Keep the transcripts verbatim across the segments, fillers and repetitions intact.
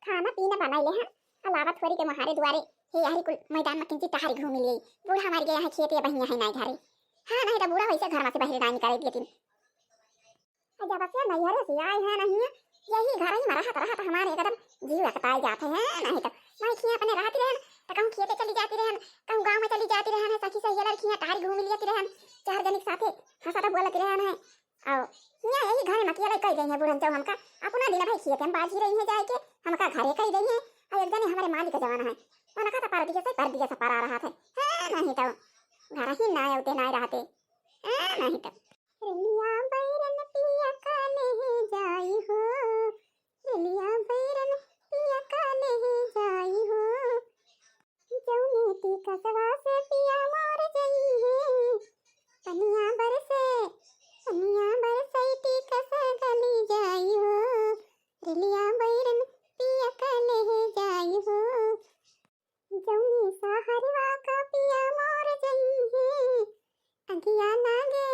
खाना पीना बनाई ले हैं, अलावा थोड़ी के महारे दुआरे हे यही कुल मैदान में किंची टहरी घूमी लिए। बूढ़ा मर गया है, खेते बहिया है ना घरे। हाँ, नहीं तो बूढ़ा वैसे घर में से बाहर ना निकाले दिए दिन। जब से नैहरे से आए हैं नहीं, यही घर ही में रहत रहत हमारे एकदम जीव अकताई जाते हैं। नहीं तो मैं खिया अपने रहती रहन, तो कहूँ खेते चली जाती रहन, कहूँ गाँव में चली जाती रहन, सखी सहेली खिया टहरी घूमी लियती रहन, चार जनी के साथे हंसत बोलत रहन है। और हियाँ यही घर में अकेले कह गई है बुढ़न चौ हमका, अपना दिन भाई खेते में बाजी रही है जाए के, हमका घरे कह गई है। और एक जने हमारे मालिक जवान है, उनका तो परदेस से परदेस परा रहा थे। हाँ, नहीं तो घर ही ना आते ना रहते। हाँ, नहीं तो। रेलिया बैरन पिया का ले जाई हो, रेलिया बैरन पिया का ले जाई हो। जौने ती कसवा से पिया मोर जइहे, पनिया बरसे, पनिया बरसे ती कस गली जाई हो, रेलिया बैरन पिया का ले जाई हो। जौने सहरवा का पिया मोर जइहे, अगिया लागे,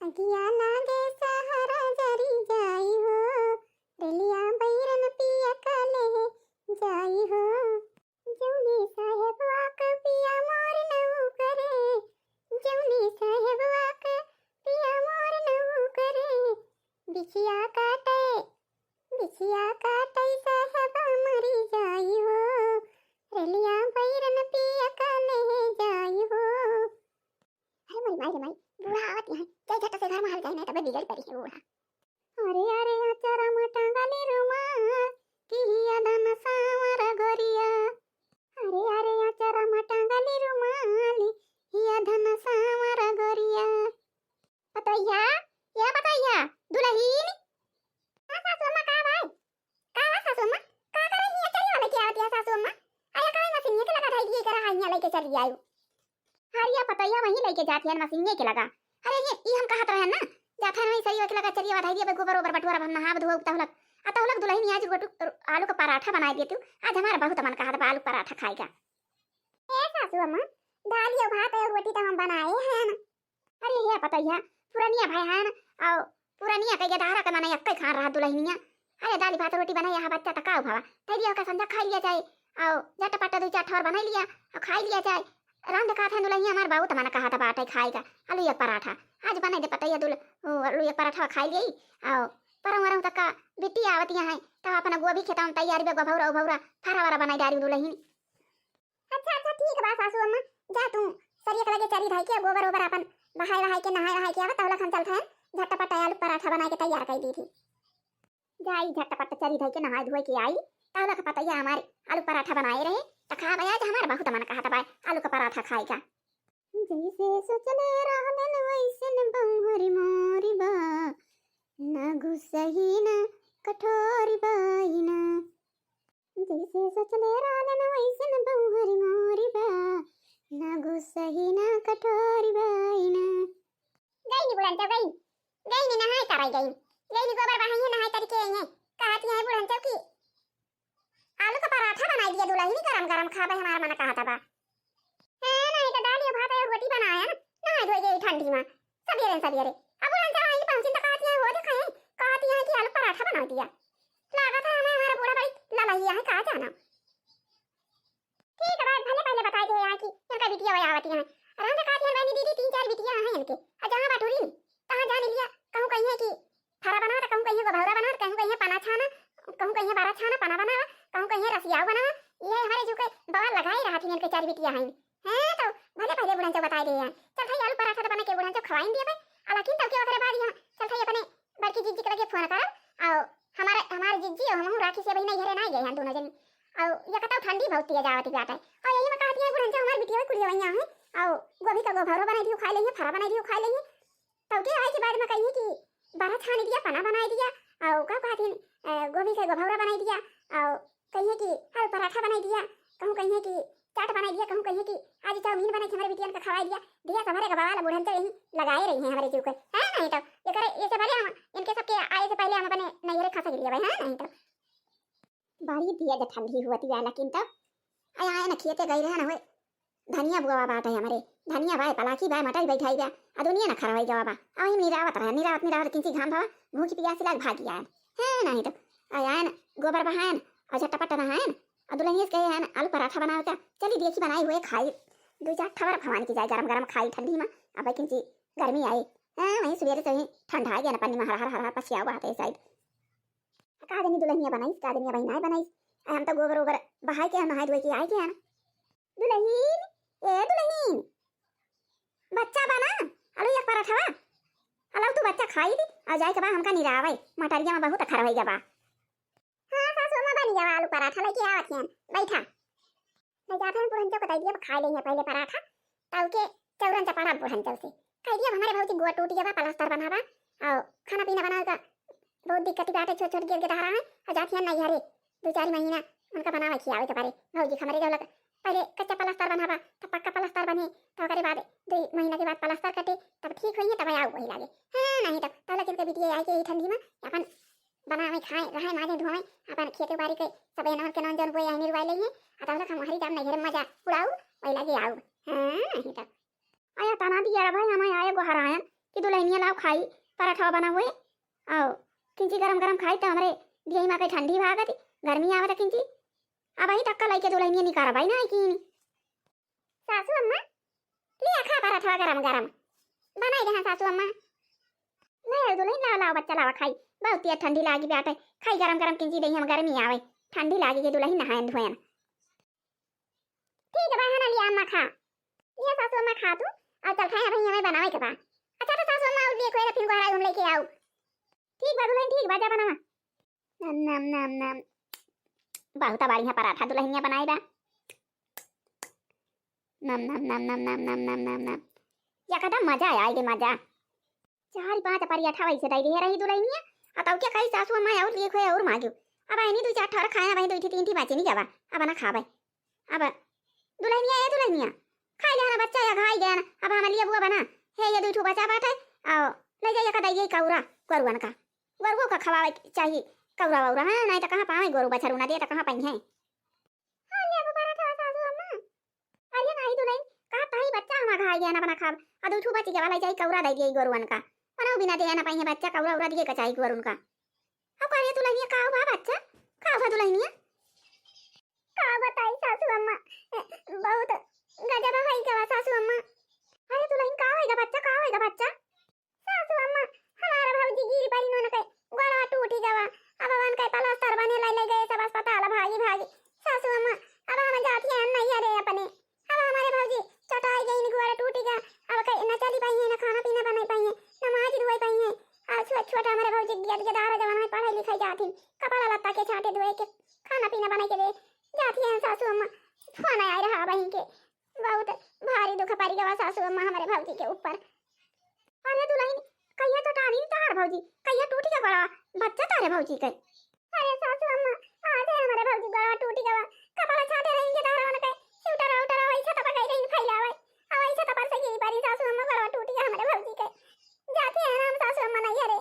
अगिया लागे सहरा जरी जाई हो, रेलिया बैरन पिया का ले जाई हो। जौने साहेबवा का पिया मोर नौकरे, जौने साहेबवा का पिया मोर नौकरे, बिछिया काटे, बिछिया काटे साहेब मरी जाई हो, रेलिया बैरन पिया का ले जाई हो। अरे मोरी माई रे माई, बूढ़ा आवत यहाँ, जाई झट से घर में हल जाई, नहीं तबे बिगड़ पड़ी है बूढ़ा। अरे अरे अचरा में टांगली रुमाल, कि हिया धन सांवर गोरिया। अरे अरे अचरा में टांगली रुमाल, हिया धन सांवर गोरिया। पतोहिया, या पतोहिया, दुलहिन। हाँ सासू अम्मा, का भाई? का बा सासू अम्मा? का करे हियाँ चरिया लेके आवत या सासू अम्मा? अरे काहे मशीनिया के लगा धाई दिए करा हियाँ लेके चली आयु। हरिया पतोहिया वहीं लेके जात हन मशीनिया के लगा। अरे ये, ई हम कहत रहन ना, जात हन वहीं सरिया के लगा चरिया धाई दिए, गोबर ओबर बटोरा हम नहाब धोब तहुलक। आ तहुलक दुलहिन आज गोटू आलू का पराठा बनाई देतू। आज हमारा बहुत मन कहत बा आलू पराठा खाए का। ए सासू अम्मा, दाल यो भात और रोटी तो हम बनाए हैं ना। अरे हे पतोहिया, पुरनिया भाई हन, और पुरनिया के गेदहरा के मने एक्कै खान रहा दुलहिनिया। अरे दाली भात रोटी बनाई, यहाँ बच्चा त का उभावा, तै दिया का संझा खाई लिया जाए, और झटपट दो चार ठौर बनाई लिया, और खाई लिया जाए। रांध का था दुलहिनिया, हमार बहुत मन कहा था बाटे खाए का, आलू एक पराठा। आज बनाई दे पतोहिया दुल, वो आलू एक पराठा खाई लिया, और परम वरम तक का बिट्टी आवतिया है, तब अपना गोभी खेता में तैयारी बे, गोभौरा उभौरा, फरा वरा बनाई डारी दुलहिन। अच्छा, अच्छा, ठीक बा सासू अम्मा, जा तू सरिया के लगे चरी धाई के, गोबर ओबर अपन बहाए वहाए के, नहाए वहाए के आवा, तहुलक हम चलत हैं, झटपट आलू पराठा बनाए के तैयार कर दी थी। जाई झटपट चरी धाई के, नहाए धोए के आई, तहुलक पतोहिया हमारे आलू पराठा बनाए रहे, त खा बया आज हमार बहुत मन कहत बा आलू का पराठा खाए का। जैसे सोचले रहलन वैसन बहुरी मोरी बा, ना घुसही ना कठोरी बाई ना। जैसे सोचले रहलन वैसन बहुरी मोरी बा, ना घुसही ना कठोरी बाई ना। गई नी बुढ़न चौ, गई, गई नी नहाए कराई गई, गई नी गोबर बहाई है, नहाए तरी के आई है। कहती है बुढ़न चौ की आलू का पराठा बनाई दिया दुलहिन, गरम गरम खाबे, हमार मन कहत बा। हाँ, नहीं तो दाल या भात या रोटी बनाया ना, नहाए धोए गई ठंडी में, सबेरे सबेरे। अब बुढ़न चौ आई पहुँची तो कहती है, हो देखे, कहती है कि आलू पराठा बना दिया। लागत है हमें हमारा बूढ़ा बड़ी ललहिया है, का जाना। ठीक है, भले पहले बताई दे यहाँ की इनका बिटिया वही आवती है। राम तो कहती है बहनी दीदी, तीन चार बिटिया हैं इनके, और जहाँ बटोरी नी, तहाँ जान लिया, कहूँ कहिए कि फरा बनावा, तो कहूँ कहिए गोभौरा बनावा, तो कहूँ कहिए पना छाना, कहूँ कहिए बरा छाना, पना बनावा, कहूँ कहिए रसियाऊ बनावा। ये हमारे जो के बवाल लगाई रहा थी इनके चार बिटिया हैं। हैं, तो भले पहले बुढ़न चौ बताई दे हैं। चल थाई आलू पराठा तो बना के बुढ़न चौ खवाइन दिए भाई। आ लेकिन तब के ओकरे बाद यहाँ चल थाई अपने बड़की जिज्जी के लगे फोन करब, और हमारे, हमारे जिज्जी और हमहू राखी से बहिना घरे ना गए हैं दोनों जनी। और ये कतौ ठंडी बहुत तेज आवत बाटे। और यही में कहती है बुढ़न चौ हमार बिटिया कुलिया वहीं है, और गोभी का गोभौरा बनाई दियो खाई लेंगे, फरा बनाई दियो खाई लेंगे। तब के आई के बाद में कहिए कि बरा छानी दिया, पना बनाई दिया, और का कहती है, अ, गोभी का गोभौरा बनाई दिया, और कहिए कि आलू पराठा बनाई दिया, कहूँ कहिए कि चाट बनाई दिया, कहूँ कहिए कि आज चाउमीन बनाई के हमारे बिटियन का खवाई दिया। दिया तो हमारे गबावा ला बुढ़न तो यही लगाए रही हैं हमारे जीव को। है नहीं तो ये करे, ये से भले हम इनके सबके आए से पहले हम अपने नैहरे खा सक लिया भाई, है नहीं तो। बड़ी दिया जो ठंडी हुआ थी लेकिन तो आया है ना, खेते गई रहे ना हुए, धनिया बुआवा बाटे हमरे, धनिया बाय, पलाकी बाय, मटर बैठाई बा, आ दुनिया ना खरवाई गवा बा। आ वही निरावत रहे, निरावत, निरावत किंची घाम भावा, भूख पियास लाग भागी आयन। है नहीं तो, आयन, गोबर बहायन, और झटपट रहा है ना। और दुलहिनिया से कहे है ना, आलू पराठा बनावे का, चली देखी बनाई हुए खाई। दुइ चार ठवर भवान की जाए, गरम गरम खाई ठंडी मा। अब किंची गर्मी आए, हाँ, वहीं सुबेरे से ही ठंडा आ गया ना, पन्नी मा हर हर हर हर पछिया हुआ है साइड। का जनी दुलहिनिया बनाई, का जनी अबही नाय बनाई। हम तो गोबर ओबर बहाय के, नहाय धोय के आय के है ना। दुलहिन, ए दुलहिन, बच्चा बना, आलू एक पराठवा, आलू तू बच्चा खाई दी, और जाए के बा हमका निरावे, मटरिया मा बहुत अखर होई गवा। हाँ सासू अम्मा, बनी गवा आलू पराठा, लेके आवत हन, बैठा। ले जात हन बुढ़न चौक, दे दिया खाए लेंगे पहले पराठा, तब के चौरन चपाड़ा बुढ़न चौक से। कह दिया हमारे भौजी गोड़ टूट गवा, प्लास्टर बनावा, और खाना पीना बनावे का बहुत दिक्कत बाटे, छोट छोट गिर के डहरा है, और जात हन नैहरे, दुइ चार महीना उनका बनावे खियावे के पड़े। भौजी हमरे जौलक पहले कच्चा प्लास्टर बनावा, तब पक्का प्लास्टर बने, तो ओकरे बाद दुइ महीना के बाद प्लास्टर कटे, तब ठीक होइए, तब आऊ वही लागे। हाँ, नहीं तब, तब लेकिन के बिटिया आए के यही ठंडी मा अपन बनावे, खाए, रहे, माजे, धोवे, अपन खेती बाड़ी के सब एनवन के नौन जौन बोए, आइने रुआई लेइए, आ तब तक हम हरी जाम नैहरे मजा उड़ाऊ, वही लागे आऊ। हाँ, नहीं तब। आया तना दिया रे भाई, हमें आए गोहरायन कि दुलहिनिया लाओ खाई, पराठा बना हुए, आओ, किंची गरम गरम खाई, तो हमरे दियई मा के ठंडी भागत, गर्मी आवत किंची। अबही तक का लइके दुलहिनिया निकारा भाई ना, कि सासू अम्मा, लिया खा पराठवा गरम गरम। बनाई देहा सासू अम्मा। नहीं दुलहिन, लावा, लावा बच्चा, लावा खाई। बहुत तेज ठंडी लागी बाटे। खाई गरम गरम किंची दही हम गर्मी आवे। ठंडी लागी के दुलहिन नहायन धोयन। ठीक बा, है ना, लिया अम्मा खा। लिया सासू अम्मा खा तू। और चल खाए, अबही हमें बनावे के बा। अच्छा तो सासू अम्मा, और लिए कोई फिर गोहरा हम लेके आऊ। ठीक बा दुलहिन, ठीक बा, जा बनावा। नम, नम, नम, नम। बहुत बढ़िया पराठा दुलहिनिया बनाई बा। नम, नम, नम। एकदम मजा आया, आइगे मजा। चार पाँच पराठा वैसे दे दिए रही दुलहिनिया। आ तब क्या कही सासू अम्मा, और लिए खोए और मांगियो। अब आइनी दुइ चार ठोर खाए, अब दुइ ठी तीन ठी बाची नहीं जावा। अब ना खावे। अब दुलहिनिया, ए दुलहिनिया, खाई जाना बच्चा या खाई जाना। अब हम लिए बुआ बना। हे ये दुइ ठो बचा बाटे। आओ, ले जाइए का दइए कौरा, गोरुअन का। गोरुओ का खवावे के चाहिए कौरा वौरा, हाँ, नहीं तो कहाँ पावे गोरू बछरू ना दे तो कहाँ पाई है। हाँ, लेबू पराठा सासू अम्मा। अरे नाही दुलहिन, कहा ताई बच्चा हमार घाई गया ना बना खाब। आ दुइ ठू बची गवा, ले जाई कौरा दे दिए गोरुअन का। बनाऊ बिना दे ना पाई है बच्चा, कौरा उरा दिए का चाही गोरुन का। अब करे दुलहिनिया का हुआ बच्चा? का हुआ दुलहिनिया? का बताई सासू अम्मा, बहुत गजब होई गवा सासू अम्मा। अरे दुलहिन का होई गा बच्चा, का होई गा बच्चा? सासू अम्मा, हमार भौजी गिर पड़ी, उनके गोड़वा टूटी गवा। अब उनके प्लास्टर बने ले, ले गए सब अस्पताल भागी भागी। सासू अम्मा, अब हम जाती हैं नैहरे अपने। अब हमारे भौजी चटाई गई, गोड़ टूटी गा। अब कहीं न चली पाई है, न खाना पीना बनाई पाई है, न माज धोई पाई है। आ छोट छोट हमारे भौजी गियत गिदारा जवान में पढ़ाई लिखाई जाती, कपड़ा लत्ता के छांटे धोए के, खाना पीना बनाई के दे जाती हैं सासू अम्मा। फोन आया रहा वहीं के, बहुत भारी दुख पड़ी गवा सासू अम्मा हमारे भौजी के ऊपर। अरे दुलहिन, कहिया चटानी तार भौजी, कहिया टूटी का गोड़वा, बच्चा तारे भौजी के। अरे सासू अम्मा, आज है हमारे भौजी गोड़वा टूटी गवा, कपड़ा छाटे रही के तार उनके, स्वेटर उटर वही छत पर गई रही फैलावे, आ वही छत पर से गिरी पड़ी सासू अम्मा, गोड़वा टूटी गवा हमारे भौजी के। जाती है हम सासू अम्मा नैहरे।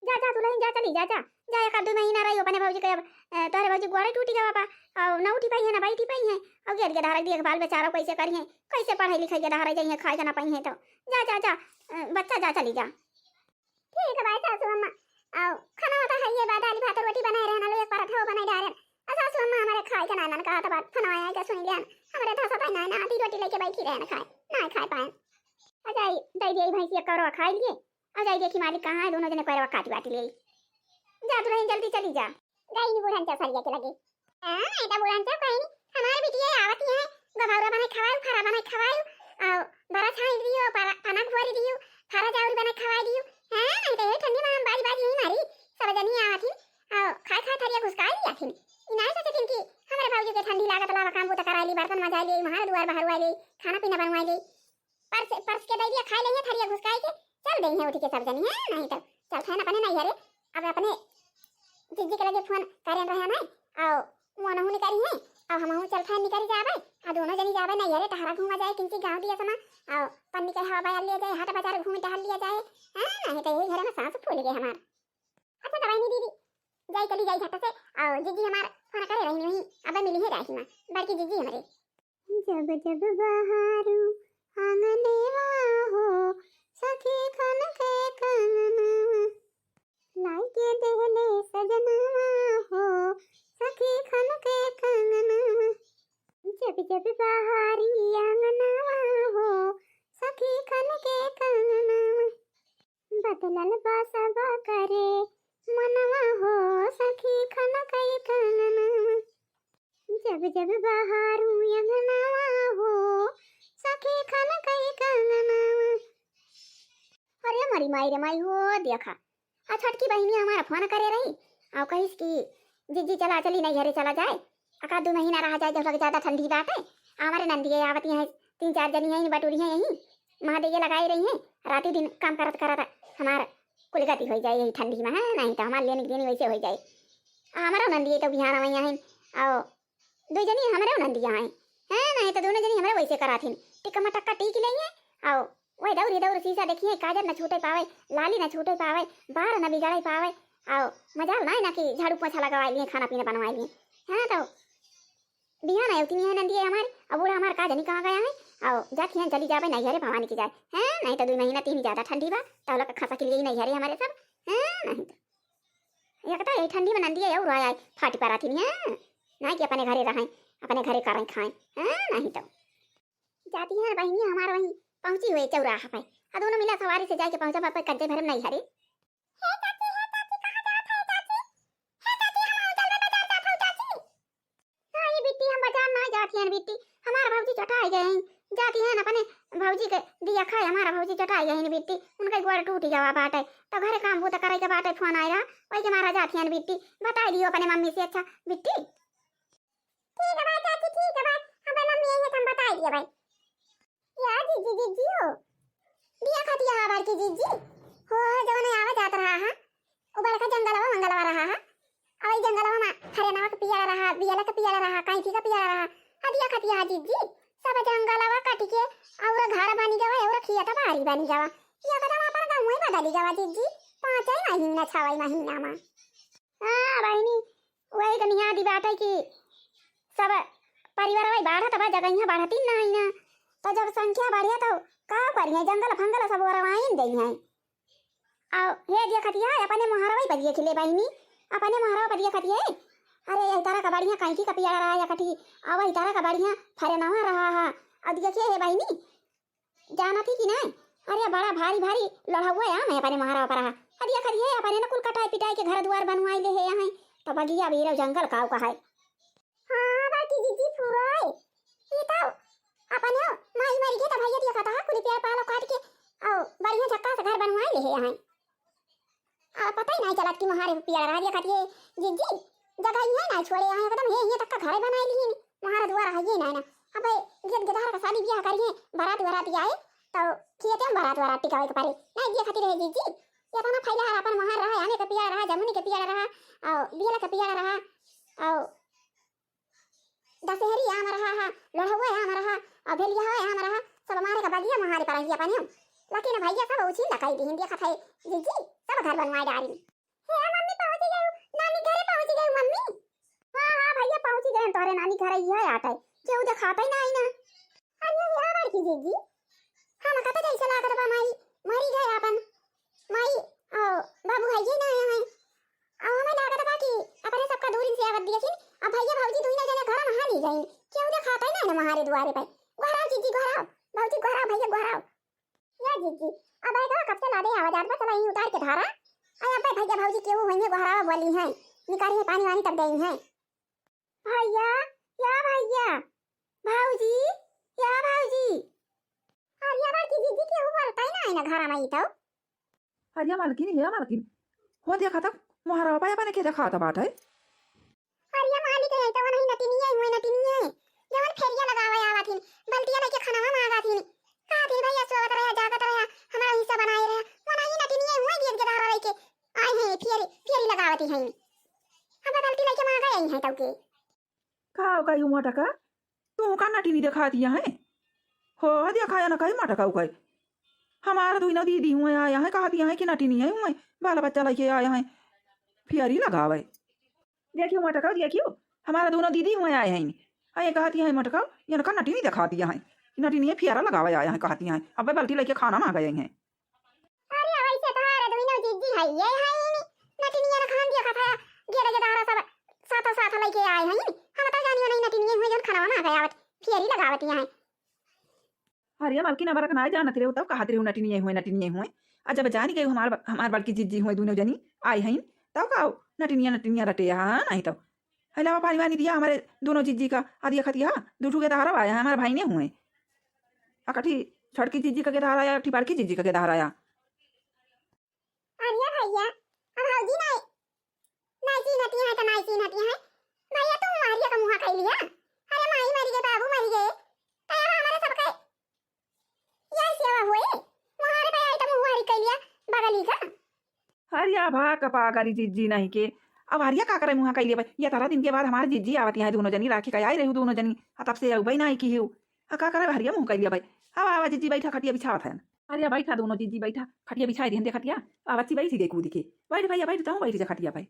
जा, जा, दुलहिन, जा, चली, जा, जा। जा, एक आध दुइ महीना रही अपने भौजी के, अब, अ, तोहरे भौजी गोड़े टूटी गवा बा, और न उठी पाई है, न बैठी पाई है, और गियत गिदारा देख बाल बेचारा कैसे करी है, कैसे पढ़ाई लिखाई गिदारा जाई है, खाए के ना पाई है तो। जा, जा, जा, अ, बच्चा जा, चली जा। ठीक है, बाय सासू अम्मा। और खाना वाता है ये बा, दाल भात रोटी बनाए रहना, लो एक पराठा वो बनाए डारे। आ सासू अम्मा हमारे खाए के ना, ना कहा था बात, खाना आया क्या सुन लिया, हमारे धसा था ना, ना आधी रोटी लेके बैठी रहना खाए, ना खाए पाए। आ जाई, दे दिए भैंसिया करवा खाई लिए। आ जाई देखी मालिक कहाँ है, दोनों जने पैरवा काटी बाटी ले। जा दुलहिन जल्दी चली जा। गई नी बुढ़न चौसरिया के लगे। हाँ, नहीं तो बुढ़न चौ कहीं नहीं। हमारे बिटिया आवत ही है, गभौरा बनाए खवायू, फरा बनाए खवायू, और बरा छाई दियो, परा-, पनक भोरी दियो, फरा चाउर बनाए खवाई दियो। हाँ, नहीं तो ये ठंडी में हम बारी बारी यही मारी, सब जनी आवत ही, और खाए खाए थरिया घुसकाई लिया थी। इनाई सोचे थी कि हमारे भौजी के ठंडी लागत, लावा काम बूता कराई ली, बर्तन मजाई ली, हमारा दुआर बहरवाई ली, खाना पीना बनवाई ली। परस, परस के दे दिया, खाए लेंगे थरिया घुसकाई के, चल देंगे उठ के सब जनी, हैं? नहीं तो चल थे अपने नैहरे। अब अपने जिज्जी के लगे फोन करें रहे ना, आओ वो नहु निकरी है, अब हमहू चल थे निकरी जावे, आ दोनों जनी जावे नैहरे, टहरा घूमा जाए, किंची गाँव दिया समा, आओ पन्नी के हवा बयाल लिया जाए, हाट बाजार घूम टहल लिया जाए, हैं? नहीं तो यही घर में सांस फूल गए हमार। अच्छा दवाई नहीं दीदी, जाई चली जाई झट से, आओ जिज्जी हमार फोन करे रही नहीं, अब मिली है राही माँ, बड़की जिज्जी हमारे। जब जब बहारू आंगनवा हो, सखी खन के कंगनवा, लाई के देहले सजनवा हो, सखी खन जब बहारी आंगनवा हो, सखी खनके कंगनवा। बदलल बा सब करे मनवा हो, सखी खनके कंगनवा। जब जब बहारू अंगनवा हो, सखी खनके कंगनवा। अरे मरी माई रे माई हो, देखा, आ छोटकी बहिनी हमार फोन करे रही, अउ कहिस कि जिज्जी चला, चली नैहरे चला जाए, एकाध दू महीना रहा जाए, जब लग ज्यादा ठंडी बाटे। हमारे नंदिये आवत हैं, तीन चार जनी हैं, बटुरी हैं यहीं, महादेये लगाए रही हैं, राती दिन काम करत करत हमार कुल गति होइ जाए यही ठंडी में, हैं, नहीं तो हमार लेनी देनी वैसे होइ जाए। आ हमारो नंदिये तो बिहान वहीं हैं, अउ दुइ जनी हमरे नंदिया हैं, हैं, नहीं तो दुनो जनी हमरे वैसे कराथिन, टिक्का मटक्का टीक लेइहैं, अउ वही दौरी दौरी सीसा देखिहैं, काजर न छूटे पावे, लाली न छूटे पावे, बार न बिगड़े पावे, अउ मजाल नाहीं ना कि झाड़ू पोछा लगवाइ लिहैं, खाना पीना बनवाइ लिहैं, हैं, तो बिहान अउतिन हैं नंदिये हमार, अउ बूढ़ा हमार का जनी कहाँ गया है, अउ जाथिन चली जाबे नैहरे भवानी की जाए, हैं, नहीं तो दुइ महीना तीन ज्यादा ठंडी बा, तउ लोग खसा के लिए नैहरे हमारे सब, हैं, नहीं तो। एक तो यही ठंडी में नंदिये अउर आए, आए फाटी पराथिन हैं, नाहीं कि अपने घरे रहैं, अपने घरे करैं खाएँ, हैं, नहीं तो। जाती है बहिनी हमार वहीं पहुँची हुए चौराहा पे, आ दुनो मिला सवारी से जाके पहुँचा पे कज्जे भरम नैहरे। हे चाची, हे चाची, कहाँ जात है चाची? हे चाची, हम चलबे बाजार जात हौ चाची। हाँ, ये बिट्टी, हम बाजार ना जात हियन बिट्टी, हमार भौजी चटाई गए हैं, जाती हैं अपने भौजी के दिया खाए, हमार भौजी चटाई गए हैं बिट्टी, उनका गोड़ टूटी गवा बाटे, तो घरे काम बूता करे के बाटे, फोन आए रहा, वही के मारा जाती हैं बिट्टी, बताई दियो अपने मम्मी से, अच्छा बिट्टी। ठीक है भाई चाची, ठीक है भाई, हम मम्मी आई है तो हम बताई दिए भाई। या जिज्जी, जिज्जी हो। दिया खतिया हमार की जिज्जी। हो, जवन आवा जात रहा है। वो बड़का जंगलवा मंगलवा रहा है। अउ ई जंगलवा में हरेनवा के पियाला रहा, बियला के पियाला रहा, कैंची के पियाला रहा। हदिया खतिया है जिज्जी। सब जंगलवा कटि के अउर घर बनी गवा, अउर खेत बारी बनी गवा। एकदम अपन गाँव ही बदली गवा जिज्जी। पाँचै महीना, छवै महीना में। हाँ बहिनी, वही के नियादी बाटे कि सब परिवार वही बाढ़त बा, जगहिया बढ़ती नाहीं ना। तो जब संख्या बढ़िया तो का करिए, जंगल फंगल सब ओरवाइन दई हैं। अउ हे दिया खतिया, अपने मोहरवा ही पर दिया खिले बहिनी, अपने मोहरवा पर दिया खतिया। अरे यही तरह का बढ़िया कैंची का पियाला रहा या कठी, अउ वही तरह का बढ़िया फरेनवा रहा है। अउ देखिए हे बहिनी, जानत ही कि नाहीं? अरे बड़ा भारी भारी लड़हुआ आम है अपने मोहरवा पर रहा। अरे खरिये अपने न कुल कटाई पिटाई के घर दुआर बनवाई ले है यहाँ। तो बगिया बीरो जंगल काऊ का है। हाँ, बड़की जिज्जी फुराई। ई तो अपने माई मर गई तो भैया दिया खाता है, कुल पेड़ पालो काट के, अउ बढ़िया झक्कास घर बनवाई ले है यहाँ। आ, पता ही नाहीं चलत कि मोहारे पियाला रहा दिया खाती है। जिज्जी, जगह ही है ना छोड़े, यहाँ एकदम हे, ये तक का घरे बनाई ली ही नहीं। मोहारा दुआर है ये ना, ना। अबे, गेद गेदार का शादी ब्याह करिए, बारात वारात आए, तो खेते में बारात वारात टिकावे के पारे। नाहीं दिया खाती रहे जिज्जी। ये तो ना फैला है, अपन मोहार रहा, आमे के पियाला रहा, जमुनी के पियाला रहा, अउ बियला के पियाला रहा, अउ दशहरी आम रहा है, लोढ़ुआ आम रहा, अउ भेलिया आम रहा, सब मारे का बगिया मोहारे पर रही अपन। लेकिन भैया सब उछिन लकाई दिहिन, देखत है जिज्जी, सब घर बनवाए डारिन। हे मम्मी, पहुँची गई, नानी घरे पहुँची गई मम्मी। हाँ, हाँ भैया, पहुँची गए तोहरे नानी घरे, यह आटे, केहू देखात ही नाहीं ना। अरे यार, बड़की जिज्जी, हम कत जैसे लागत बा माई, मरी गए अपन। माई, ओ, बाबू है ये ना आए हैं। अउ हमें लागत बा कि अपने सबका दूरिन से आवत दियखिन, अब भैया भौजी दुइनो जने घर में हाली गइन। केहू देखात ही नाहीं ना मोहारे दुआरे पे। गोहराव जिज्जी, गोहराव, भौजी गोहराव, भैया गोहराव। या जिज्जी, अब आए तो कब से लादे आवा जात बा, चला यहीं उतार के धारा। अरे अब भैया भौजी केहू होइहैं, गोहरावा बोली हैं, निकारी है पानी वानी तब देई हैं। भैया, या भैया, भौजी, या भौजी। अरे बड़की जिज्जी, केहू बोलत ही नाहीं ना घर में ई तो। अरे मालकिन, हे मालकिन, हो देखा था, मोहरवा पे अपने के देखात बाटे। अरे मालिक, यही तो वनही नटिनिया हुए, नटिनिया। जवन फेरिया लगावे आवत हिन, बल्टिया लेके खाना मांगत हिन। कहत हिन, "भैया सोवत रहा, जागत रहा, हमारा हिस्सा बनाए रहा।" वनही नटिनिया हुए, गेद गेदार लेके आए हैं, फेरी, फेरी लगावत हैं। अब बल्टी लेके मांगे आई हैं तौके। का हो गई मोटका? तू का नटिनी देखातिया है? हो, देखा या ना कहीं मोटका हो गई। हमारा दुइनो दीदी हुए आया है, कहतिया है कि नटिनी है हुए, बाल बच्चा लेके आया है, फेरी लगावे। देखियो मोटका, देखियो, हमारा दुइनो दीदी हुए आए हैं। अये कहतिया है मोटका, इनका नटिनी देखातिया है, नटिनी फेरा लगावे आया है कहतिया है। अब बल्टी लेके खाना मांगे हैं। अरे, वैसे तोहार दुइनो जिज्जी है, ये है ही नहीं। नटिनिया ना खान दिया खाता, गेदा गेदा हरा सब साथ साथ लेके आए हैं। हम तो जानियो नहीं नटिनिया हुए जौन खाना मांगे आवत। फेरी लगावत यहाँ। अरे मलकिन, अबरक नाई जानत रहे हो, तब कहत रहे हो नटिनिया हुए, नटिनिया हुए। आ जब जानी गई हमार, हमार बड़की जिज्जी हुए, दूनो जनी आई हईन, तब का नटिनिया, नटिनिया रटे, हाँ, नहीं तो। है लावा पानी वानी दिया हमारे दूनो जिज्जी का, आ दिया खतिया, दू ठू के दहरा आया है, हमारे भाई ने हुए। अकठी छोटकी जिज्जी का के दहरा आया, अकठी बड़की जिज्जी का के दहरा आया। अरे भैया, अब भौजी नाई, नाई चिन्हती है तो नाई चिन्हती है। भैया, तू हरिया का मुँहा कई लिया। अरे माई मरी गए, बाबू मरी गए। तो अब हमारे सबके यही सेवा हुए। मुहारे पे आई तो मुँह हरी कई लिया, बगली का। हरिया भा कपा करी जिज्जी नहीं के। अब हरिया का करे मुँहा कई लिया भाई? ये तारा दिन के बाद हमारे जिज्जी आवत यहाँ, दूनो जनी राखी का आई रही, दूनो जनी। आ तब से अउबई नाई की हूँ। आ का करे हरिया मुँह कई लिया भाई? अब आवा जिज्जी, बैठा, खटिया बिछावत है। अरे बैठा दूनो जिज्जी, बैठा, खटिया बिछाई दिहन दे खटिया। अब अच्छी बैठी गई कूद के। बैठ भैया, बैठ, तहूँ बैठ जा खटिया पे।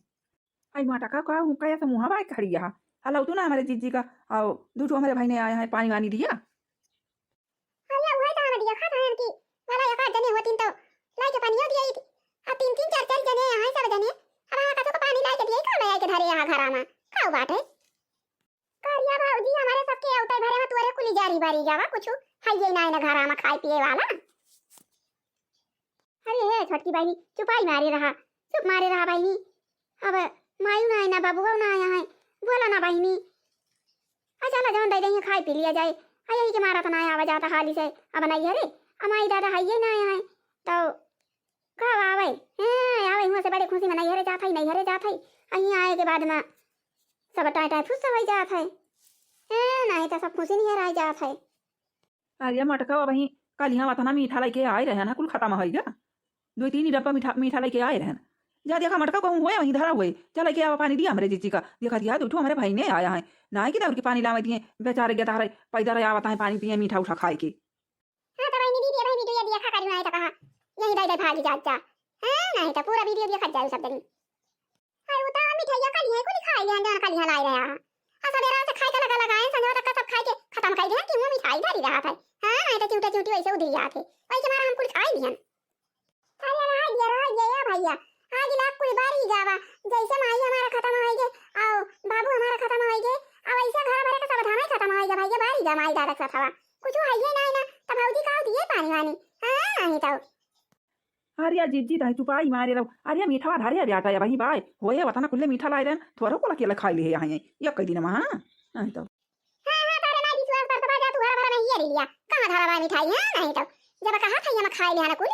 आई माटा का, का हूँ, का ऐसा मुँहा बाय खड़ी यहाँ। हलाओ तू ना हमारे जिज्जी का, आओ, दू ठो हमारे भाई ने आया है, पानी वानी दिया। अरे उहे तो हम दिया खात हैं कि भला एक आध जने होतीन तो लाई के पानियो दिया ही। अब तीन तीन चार चार जने हैं सब जने। अब हाँ, कतो को पानी लाई के दिया ही, का ले आई के धरे यहाँ घरा में? का बात है? करिया भौजी, हमारे सबके औते भरे में तोरे कुली जारी बारी जावा, कुछ है ये ना, ना घरा में खाए पिए वाला। अरे हे छोटकी बहिनी, चुपाई मारे रहा, चुप मारे रहा बहिनी। अब मायू ना है, ना बाबुओ ना आया है, बोला ना बहिनी। अच्छा ना, जौन दे देंगे खाए पी लिया जाए। आ यही के मारा तो ना आवा जाता हाली से, अब नहीं है रे, अब माई दादा है ये ना आया है, तो का आवे? हैं, आवे हुआं से बड़े खुशी में नैहरे जात है, नैहरे जात है। आ हियाँ आए के बाद में सब टाँय टाँय फुस होइ जात है। हैं, नहीं तो सब खुशी नियर आ जात है। अरे मटका, वही कल यहाँ वतना मीठा लेके आए रहे ना, कुल खत्म होइ गया। दो तीन ही डब्बा मीठा, मीठा लेके आए रहे। जा देखा मटका, कहूँ हुए वहीं धरा हुए। चल लेके आवा पानी दिया हमरे जिज्जी का। देखा दिया, दू ठो हमरे भाई ने आया है। ना है कि दौड़ के पानी लावे दिए, बेचारे गदारे पैदल आवत है पानी पिए, मीठा उठा खाए के। हाँ, तो बहिनी, वीडियो, भाई, वीडियो देखा करी, नाहीं तो कहा, यहीं दे दे भागी जात जा। हाँ, नाहीं तो पूरा वीडियो देखत जाए सब जनी। अरे, वो तो मिठाइया कल ही कुल खाई लिहन, जौन कल ही लाई रहा। आ, सबेरा से खाए के लगा लगा है, संझवा तक का सब खाए के खत्म कर दिहन कि वो मिठाई धरी रहा था। हाँ, नाहीं तो चिउटा चिउटी वैसे उधरी जात है। वैसे मारा हम कुल खाई लिहन। अरे, रह गया, रह गया, या भैया। आज लाख कुल बारी जावा, जैसे माई हमारा खत्म होइ गए, आओ, बाबू हमारा खत्म होइ गए, अब ऐसे घर भरे का सब धामे खत्म होइ गए, भैया, बारी जा, माई दादा के साथ हवा। कुछ है ये नाहीं ना, तब भौजी का दिए पानी वानी। हाँ, नाहीं तो। अरे जिज्जी, तहीं चुपाई मारे रहो। अरे मीठवा धरे बेटा, या वही बाय। होए, वतना कुल्ले मीठा लाए रहन, थोड़ा को लके खाई ले है यहाँ, ये कई दिन में, हाँ? नाहीं तो। हाँ, हाँ, तारे नाहीं विश्वास पर तो बाजा तू घर भर में ये ले लिया। कहाँ धरा बा मिठाई, हाँ? नाहीं तो। जब कहा था, ये मैं खाई लिया ना कुल।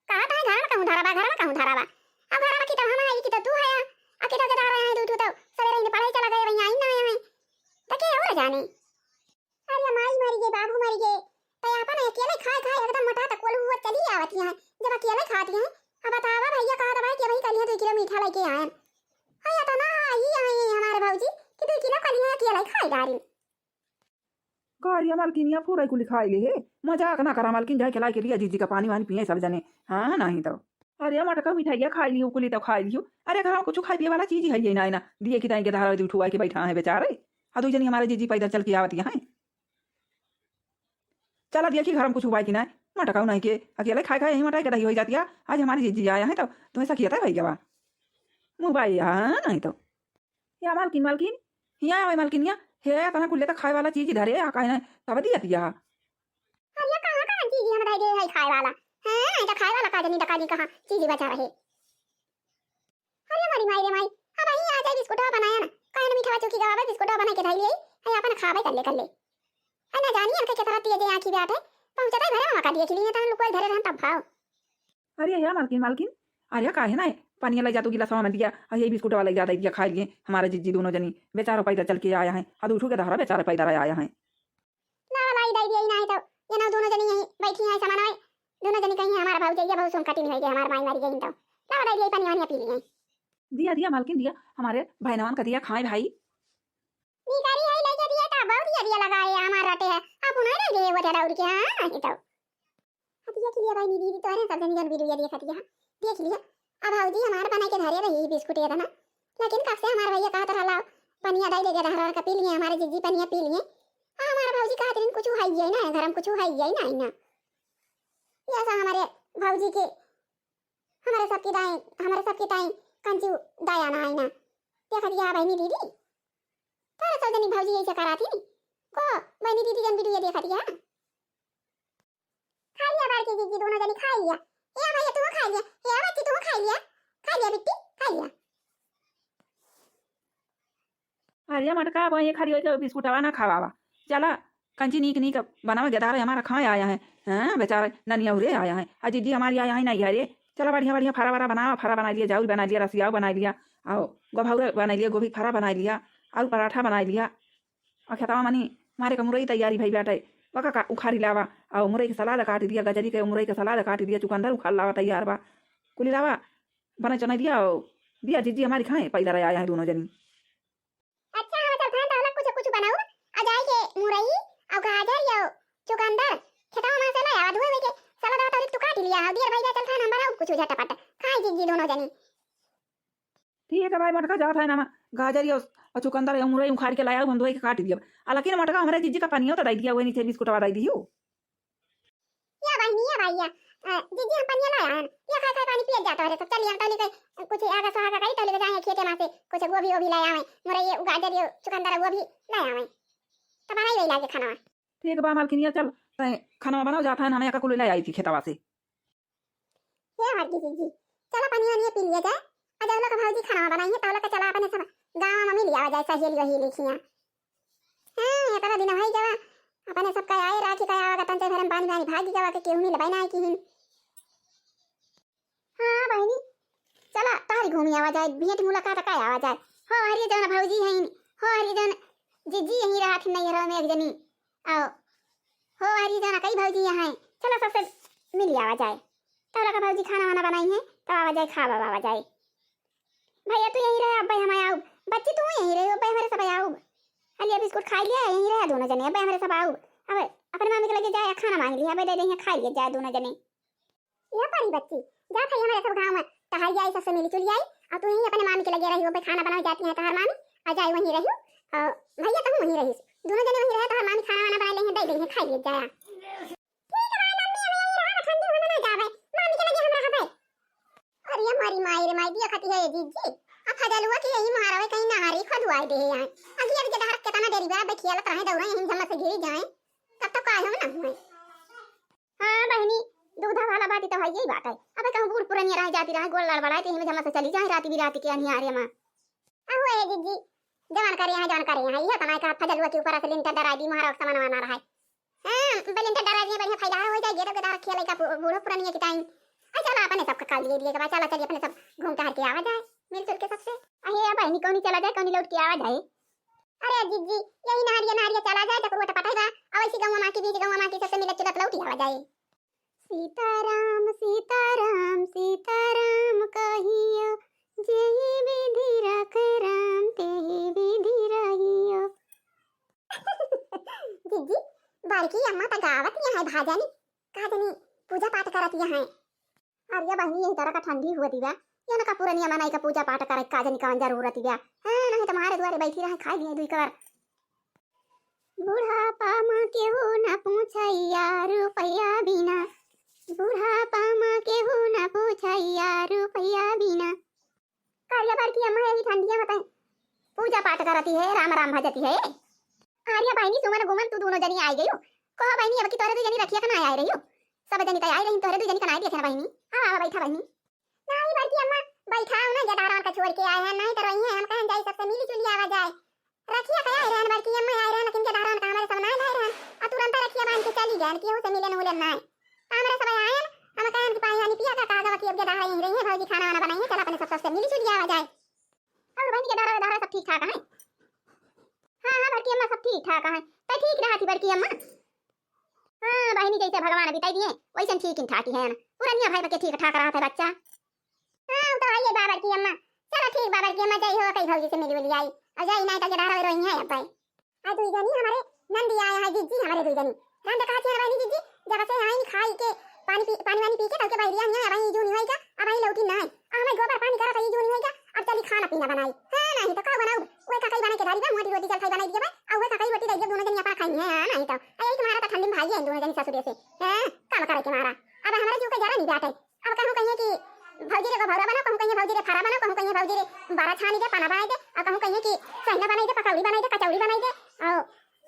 कहा था, घर में कहूँ धरा बा, घर में कहूँ धरा बा। अब घर में की तो हम आई, की तो तू है, आ की तो के धरा है, तू, तू तो सवेरे ही पढ़ाई चला गए, वहीं आई ना आए हैं। तो के और जाने? अरे माई मरी गई, बाबू मरी गए, तो अपन अकेले खाए खाए एकदम मोटा तो कोल हुआ चली आवत है। जब अकेले खाती हैं, अब बतावा भैया, कहा था भाई कि भाई कल यहाँ दो किलो मीठा लेके आए। अरे तो ना आई, आई हमारे भौजी कि दो किलो कल यहाँ अकेले खाए डारी। का रे मलकिनिया, पूरा कुल खाई ले हे। मजाक ना करा मलकिन, जाए के लाई के दिया जिज्जी का पानी वानी पिए सब जने। हाँ, नाहीं तो। अरे मटका मिठाइया खाई लियो, कुली तो खाई लियो। अरे घर में कुछ खाए पिए वाला चीज है ये ना, ना। दिए कि दाई के धारा उठुआ के बैठा है बेचारे। आ दू जनी हमारे जिज्जी पैदल चल के आवत यहाँ। चला दिया कि घर में कुछ हुआ कि ना। मटका नहीं के अकेले खाए खाए यहीं मटाई के दही हो जाती है। आज हमारी जिज्जी आया है तो तुम्हें सकियत है भाई गवा। मुँह भाई, हाँ, नहीं तो। या मालकिन, मालकिन, हियाँ आवे मालकिनिया, हे, तना कुल्ले त खाए वाला चीज धरे, आ काहे ना, तब दिया दिया। अरे, कहाँ, कहाँ चीज हम धरे है खाए वाला? हैं, नहीं तो खाए वाला का जनी, डका जी कहाँ चीज बचा रहे। अरे, मरी माई रे माई, अब यहीं आ जाए बिस्कुटवा बनाया ना, काहे ना मीठा चुकी गवा बिस्कुटवा बना के धई ले, है अपन खावे कर ले, कर ले। है ना जानी, इनके कितना तेज आँखी बात है, पहुँचता ही घरे में मका दिए खिली है, तहन लुकवाई धरे रहन तब भाव। अरे या मालकिन, मालकिन, अरे काहे ना है? पानी ले जा तू गिलासवा में दिया, आ ये बिस्कुट वाला ज्यादा दिया, खा लिए हमारा जिज्जी दोनों जनी, बेचारो पैदल चल के आया है, आ उठू के दहरा बेचारा पैदल आया है। ना वाला ही दे दिया ही ना है तो, ये ना दोनों जनी यहीं बैठी हैं, सामान आए, दोनों जनी कहीं हमारा भाऊ जाइए, भाऊ सुन कटी नहीं होइए, हमारा माई मारी गई तो, ना वाला ही दिया ही, पानी वानी पी लिए। दिया, दिया मालकिन, दिया, हमारे बहनवान का दिया, खाए भाई। भिखारी है, लेके दिया था, बहुत दिया, दिया लगा है, हमारा रटे है, आप उन्हें नहीं दिए वो ज्यादा उड़ के, हाँ, नहीं तो। अब देख लिया भाई, दीदी, तोहरे सब जनी जन वीडियो देखत हिया। देख लिया। अब भौजी हमार बना के धरे रही बिस्कुट ये ना, लेकिन कब से हमार भैया कहत रहला, "पनिया दाई लेके धरा का पी लिए, हमारे जिज्जी पनिया पी लिए।" आ हमार भौजी कहत रही, "कुछ है ये ना, घर में कुछ है ये ना, ना।" ये ऐसा हमारे भौजी के, हमारे सबकी दाई, हमारे सबकी दाई कंचू दाया ना है ना। देखत हिया बहनी दीदी, तोहरे सब जनी भौजी ऐसे कराती। को बहिनी दीदी जन वीडियो देखत हिया। खा लिया बड़की जीजी, दोनों जनी खा लिया। ए भैया तू खा लिया, ए बच्ची तू खा लिया, खा लिया बिट्टी, खा लिया। अरे मटका, अब ये खाली होइके बिस्कुटवा ना खावावा। चला, कंची नीक नीक बनावा, गेदार हमारा खाए आया है। हाँ, बेचारा ननिया उरे आया है। आ जीजी हमारी आया है ना यारे। चला बढ़िया बढ़िया फरा वरा बनावा, फरा बना लिया, जाउर बना लिया, रसियाव बना लिया, और गोभौरा बना लिया, गोभी फरा बना लिया, और पराठा बना लिया। और खेतवा मनी मारे के मुरई तैयारी भई बाटे, ओका का उखाड़ी लावा, और मुरई के सलाद काट दिया, गजरी के मुरई के सलाद काट दिया, चुकंदर उखाड़ लावा तैयार बा, कुली लावा, बना चना दिया, और दिया जीजी हमारी खाए, पैदा रहा आया है दोनों जनी। अच्छा, हम चलथन तहला कुछ कुछ बनाऊ, आ जाए के मुरई और गाजर या चुकंदर खेतवा में से ले आवा, धोए के सलाद तौरी तू काट लिया, और दियर भैया चलथन हम बनाऊ कुछ झटपट, खाए जीजी दोनों जनी। ठीक है भाई, मटका जात है ना, गाजर या और चुकंदर या मुरई उखाड़ के लाया, हम धोए के काट दिया। आ लेकिन मटका हमारे जीजी का पनियो तो दे दिया, वही नीचे बिस्कुटवा दे दियो। या बहिनी, या भैया, अ, जीजी हम पनिया लाया है, या खाए खाए पानी पिए जाता है, सब चलिए हम तौली के कुछ आगे सुहागा करी, तौली के जाए खेते में से कुछ गोभी वोभी ले आवे, मुरई, गाजर, ये चुकंदर, वो भी ले आवे, तब बनाई वही लागे खाना। ठीक बा मालकिनिया, चल तै खाना बनाओ, जात है, हमें का कुल ले आई थी खेतवा से। हे हमार की जीजी, चला पनिया वनिया पी लिया जाए। आ जब लोग भौजी खाना बनाई है, तब लोग के चला अपने सब गाँव में मिल आवा जाए, सहेली वहेली खिया। हाँ, इतना दिन भई गवा, अपने सब का आए राखी का आवा, तन से घर में पानी पानी भागी गवा के केहू मिलबे ना किहिन। हाँ बहिनी, चला तारी घूमी आवा जाए, भेंट मुलाकात का आवा जाए। हो हरिये जौन भौजी हैं, हो हरिये जौन जीजी यहीं रहत नैहर में एक जनी। आओ, हो हरिये जौन कई भौजी यहाँ हैं, चला सबसे मिल आवा जाए। तब लोग भौजी खाना वाना बनाई है, तब आवा जाए, खावा आवा जाए। भैया तू यहीं रहे, अब्बे हम आउब। बच्ची तू यहीं रहे, अब्बे हमारे सब आउब। हलिया बिस्कुट खाई लिया, यहीं रहे दोनों जने, अब्बे हमारे सब आउब। अब अपने मामी के लगे जाए, खाना मांग लिया, अब्बे दे देंगे, खाई लिया जाए दोनों जने। या परी बच्ची, जा भाई हमारे सब गाँव में टहल जाए, सबसे मिली चुली आई, और तू यहीं अपने मामी के लगे रही, अब्बे खाना बनाओ जाती है तोहर मामी, आ जाए वहीं रही, और भैया तुम वहीं रही, दोनों जने वहीं रहे, तोहर मामी खाना वाना बना लेंगे, दे देंगे, खाई लिया जाए। ठीक है भाई, मम्मी, अब यहीं रहा, ठंडी होने ना जावे, मामी के लगे हम रहबे। अरे मारी माई रे माई, दिया खाती है ये जीजी। आ फजलुआ के यही मारवे कहीं नहरी खोदवाई दे यहाँ। अगिया के डहर केतना देरी बा, बैठियालत रहे, दौड़े यहीं झम्मा से गिरी जाए। तब तो काहे ना हुए। हाँ बहिनी, दुविधा वाला बात तो है, यही बात है। अबे कहूँ बूढ़ पुरनिया रह जाती रहे, गोड़ लड़बड़ाए, तो यहीं झम्मा से चली जाए, रात बिरात के अनियारे में। अहो ए जीजी, जवन करे यहाँ, जवन करे यहाँ, इहे तना का फजलुआ के ऊपर से लिंटर डराई दी, महाराज सामान वाना रहा है। हाँ, बे लिंटर डराई दी, बढ़िया फैलार हो जाए, गेदो गेदार खेले का बू-, बूढ़ो पुरनिया के टाइम। आ चला अपने सब का काल दिए दिए के बाद, चला चलिए अपने सब घूम टहर के आवा जाए, मिलजुल के सबसे। अहे बहिनी, कौनी चला जाए, कौनी लौट के आवा जाए। अरे जीजी, यही नहरिया नहरिया चला जाए, टकरुआ टपटाई बा, अब ऐसी गौवा माँ की बीच गौवा माँ की सबसे मिलत जुलत लौट आवा जाए। सीताराम सीताराम सीताराम कहियो, जेहि विधि रख राम तेहि विधि रहियो। जीजी, बड़की अम्मा त गावत यहाँ है भजन, का जनी पूजा पाठ करत यहाँ है। अरे बहिनी, यही तरह का ठंडी हुआ दिवा, या ना का पुरनिया मनाई का पूजा पाठ करे का जनी कौन जरूरत दिवा। हाँ, नहीं तुम्हारे दुआरे बैठी रहे, खाई लिए दुई कवर। बुढ़ापा मा केहू ना पूछैया रुपया बिना, बुढ़ापा मा केहू ना पूछैया रुपया बिना। का रे बड़की अम्मा, यही ठंडिया में तैं पूजा पाठ करती है, राम राम भजती है। अरे बहिनी, सुमन गुमन तू दोनों जनी आई गई हो। कहो बहिनी, अब की तोहरे दू जनी रखिया का ना आई रही हो? सब जनी तो आई रही, तोहरे दू जनी का ना आई दिया था ना बहिनी। आवा, आवा, बैठा बहिनी। नहीं बड़की अम्मा, बैठाओ ना, गेदारवन का छोड़ के आए हैं, नहीं तो रही हैं, हम कहन जाई सबसे मिली जुली आवा जाए। रखिया के आए रहन बड़की अम्मा, आए रहन, लेकिन गेदारवन का हमारे सब ना लाए रहन, और तुरंत रखिया बांध के चली गए, केहू से मिलन उलन ना। तो हमारे सब आए हैं, हम कहन कि पानी वानी पिया का, कहा गवा कि अब गेदार यहीं रही है, भौजी खाना वाना बनाई है, चल अपने सब सबसे मिली जुली आवा जाए। और बहन गेदारा वेदारा सब ठीक ठाक है? हाँ, हाँ, बड़की अम्मा सब ठीक ठाक है। तो ठीक रहा थी बड़की अम्मा। हाँ, बहिनी जैसे भगवान बिताई दिए, वैसे ठीक ही ठाक ही है ना। पुरनिया भाई बके ठीक ठाक रहा था बच्चा। हाँ, वो तो है ये बाबर की अम्मा। चलो ठीक बाबर की अम्मा, जाई हो कई भौजी से मिली उली आई। और जाई नहीं तो गेदारा रोई है अब भाई। आ दुई जनी हमारे नंदी आया है, जीजी हमारे दुई जनी। रंद कहा थी हमारी जीजी, जब से आई खाई के पानी पी, पानी वानी पी के तब के बहरिया हिया, अब आई जूनी होई का, अब आई लौटी ना है। अब हमें गोबर पानी करत है, जूनी होई का, अब चली खाना पीना बनाई। हाँ, नहीं तो का बनाऊ? वह ककई बना के डाली बा, मोटी रोटी चल खाई बनाई दिया बा, और वह ककई रोटी दे दिया, दोनों जनी अपना खाई है, हाँ, नहीं तो। आ यही तुम्हारा तो ठंडी में भाई है, दोनों जनी ससुरे से। हाँ, काम करे के मारा। अब हमारे जीव के जरा नहीं बाटे। अब कहूँ कहिए कि भौजी रे गोभौरा बनाओ, कहूँ कहिए भौजी रे फरा बनाओ, कहूँ कहिए भौजी रे बड़ा छानी दे, पाना बनाई दे, और कहूँ कहिए कि सहना बनाई दे, पकौड़ी बनाई दे, कचौड़ी बनाई दे, और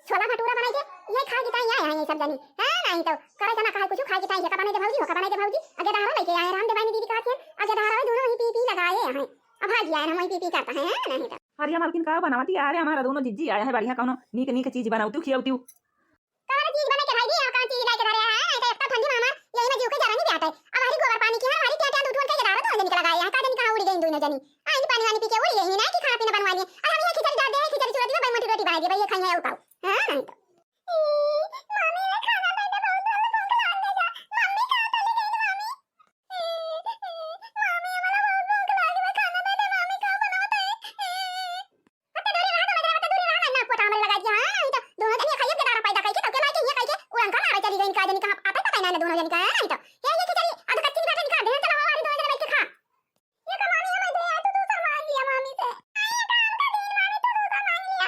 छोला भटूरा बनाई के, ये खाए के ताई आए हैं ये सब जनी। हाँ, नहीं तो करे जना कहे कुछ खाए के ताई, ये का बनाई दे भौजी, हो का बनाई दे भौजी। अगे दहारो लेके आए, राम देवानी दीदी कहत हैं, अगे दहारो दोनों ही पी पी लगाए हैं। अब भागी आए, हम वही पी पी करता है, हाँ, नहीं तो। अरे मालकिन, का बनावती? अरे, हमारा दोनों जिज्जी आया है, बढ़िया कौनो नीक नीक चीज बनावती, खियावती। कौन चीज बना के भाई दी, और कौन चीज लेके धरे हैं? तो एक तो ठंडी में हमार यही में जीव के जरा नहीं जाता है। अब हमारी गोबर पानी की है, हमारी क्या क्या दूध उनके जरा तो जनी के लगाए हैं, का जनी कहाँ उड़ी गई दोनों जनी। आई पानी वानी पी के उड़ी गई, नहीं कि खाना पीना बनवा लिए। अब हम ये खिचड़ी डाल दे, खिचड़ी चुरा दी, भाई मोटी रोटी बना दी, भाई ये खाई है उठाओ। हाँ, नहीं तो। मामी, मैं खाना दे दे, बहुत जोर से भूख लाग गई है। मम्मी कहाँ चली गई, मामी? मामी, हमारा बहुत भूख लाग गई, खाना दे दे, मामी, का बनावत है? अत्ते दूरी रहा, दूनों जने अत्ते दूरी रहा, ना पोटा हमरे लगा दिया, हाँ, नहीं तो दोनों जने खाइए के दारा पैदा करके, तो के माई के ये कह के उड़न का मारे चली गई, का जनी कहाँ, आता पता ही ना दोनों जने का, नहीं तो। ये, ये खिचड़ी, आधा कच्ची निकाल के निकाल दे, चलो, हमारी दोनों जने बैठ के खा। ये तो मामी, हमें दे, तू दूसर मांग लिया मामी से। अरे, काम का दिन मामी, तू दूसर मांग लिया।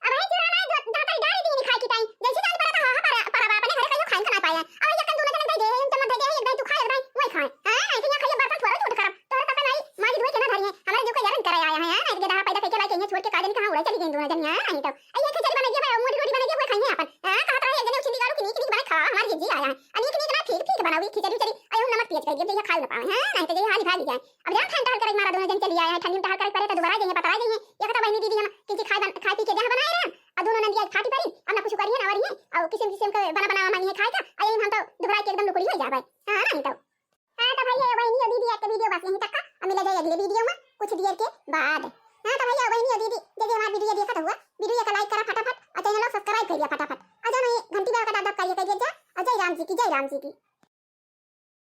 अब है चुरा ना, जो जाता ही डाल दी खाए की टाइम। जैसे जान पड़ा था, हाँ, हाँ, परा, परा, अपने घरे कहियो खाए का ना पाए। अब ये कन दोनों जने दे दे, हम चम्मच दे दे, एक दाई तू खा, एक दाई वही खाए। हाँ, ऐसे यहाँ खाइए, बर्तन थोड़ा झूठ करब। तोरे तक नहीं, माँ जी धोए के ना धरी है। हमारे जो कोई यारन करे आया है, हाँ, एक दारा पैदा करके लाके यहाँ छोड़ के का जनी कहाँ उड़े चली गई दोनों जनी, हाँ, नहीं तो। ये खिचड़ी बना दिया भाई, मोटी रोटी बना दिया, वही खाइए अपन। हाँ, कहा तो है, एक जने उछली गाड़ू की नीक नीक बने खा, हमारी जिज्जी आया है। अ नीक नीक ना, ठीक ठीक बनाओ, ये खिचड़ी उचड़ी, अरे हम नमक तेज कर दिया, जैसे खाए ना पावे, हाँ, नहीं तो जैसे हाली भागी जाए। अब जान ठंड टहल करे मारा दोनों जन चली आए हैं, ठंडी में टहल करे परे तो दोबारा जाइए, पतरा जाइए। ये कहता बहनी दीदी हम किसी खाए बन-, खाए पी के जहाँ बनाए रहे, और दोनों नंदिया फाटी परी, अब ना कुछ करिए ना वरिए, और किसिम किसिम के बना बना मांगिए खाए का, और यही हम तो दुबरा के एकदम लुकड़ी हो जावे। हाँ, नहीं तो। हाँ, तो भैया, बहनी और दीदी, आज के video बस यहीं तक का, अब मिला जाए अगले video में, कुछ देर के बाद। हाँ, तो भैया, बहनी और दीदी, जे जे हमार video देखत हुआ,